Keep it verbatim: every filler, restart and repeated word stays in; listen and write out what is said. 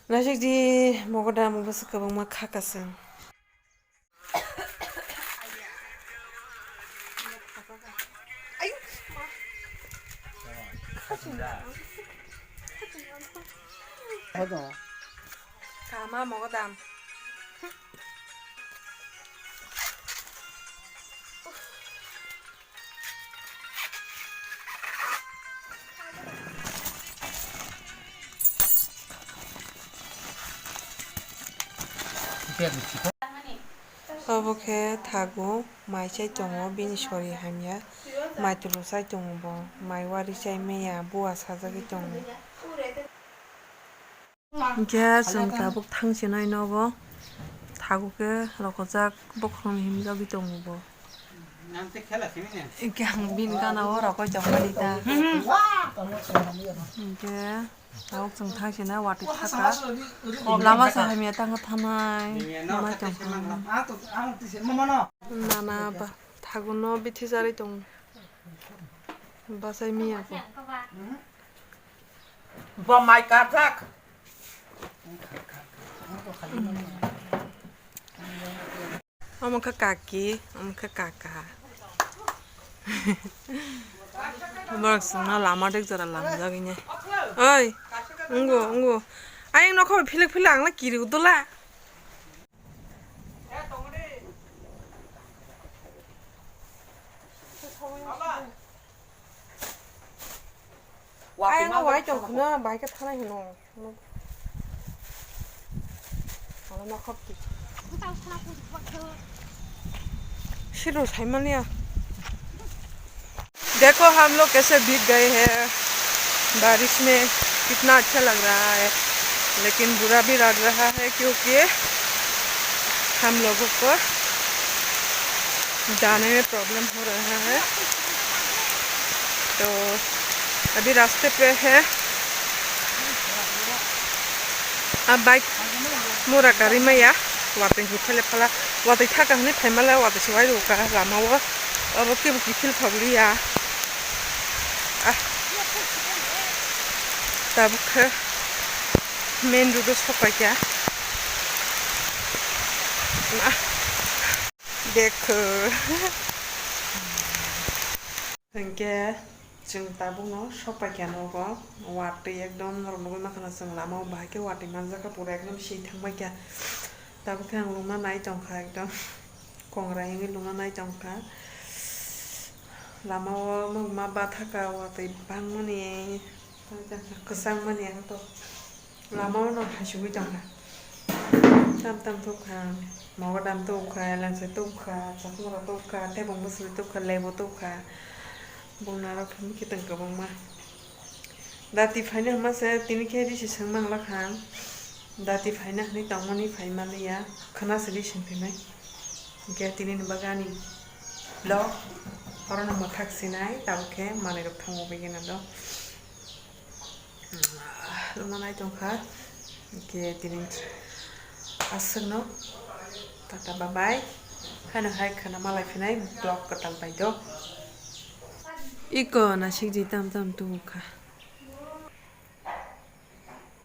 Naisik di mogodam bwswk kwbangma kha kwchwng. Kama mogodam. Obo khe thago, mai chai tongo, bini sori hamya, mai tulu chai tongo bo, mai wari chai maya, bua sajagwi tongo. Hinkhe chwng tabuk thangsinai nogo, thago khe rokojak, bokhorokni himjagwi tongo bo. Hinkhe ang bini gana o rokoi tongmani ta. Hinkhe tabuk chwng thangsinai watwi thaka. Lama se hamya tangkha thanai, hamai tongkha. Nana ba thago no bithi charwi tongo. Bachai maya ko. Bo mai karjak. Omo khe kaki, omo khe kaka. Borok chwngno lama dik jora lamjagwi ne. Oi, ungo, ungo. Ayang nokho bai philek philek ang la kiri udola. Ayang wai tong khna bai khe thanai hino. Alo na khop ki. Shiro sai mania. देखो, हम लोग कैसे भीग गए हैं बारिश में, कितना अच्छा लग रहा है, लेकिन बुरा भी लग रहा है क्योंकि हम लोगों को जाने में प्रॉब्लम हो रहा है। तो अभी रास्ते पे है। A bike mura karwi maya, watwi hwnwi phaile phala, watwi thaka hwnwi phaimala, watwi se wai rwkha lama o, abo kebo kiphil phagwi ya. Ah. Tabuk khe main road o sok paikha. Ah. Dekho. Hinkhe chwng tabukno sok paikha nogo, watwi ekdom norok nugwi mankha chwng lama o bahai khe watwi manjakha pura ekdom swi thangbaikha. Tabuk khe ang lungna nai tongkha ekdom kongrai wngwi lungna nai tongkha. Lama o nukma bathaka watwi bangmani kwchangmani ang to. Lama o no haisugwi tongkha. Tam tam tubkha, mogodam tubkha, elengse tubkha, chakmura tubkha, tebong bwswli tubkha, lebu tubkha. Bumnarok khe tong kwbangma. Dati phaina hwnma se tini khe risi swng manglakha ang. Dati phaina hwnwi tongmani phai manliya, khwna se risi swng phaimai. Hinkhe tini ni bagwi ani vlog orono mwthak sinai, tabuk khe manwi rok thango begini do. Lungna nai tongkha. Hinkhe tini aswkno tata bye bye. Haino hai khwna malai phinai vlog kwtal bai do. Iko nasikdi tam tam tubukha.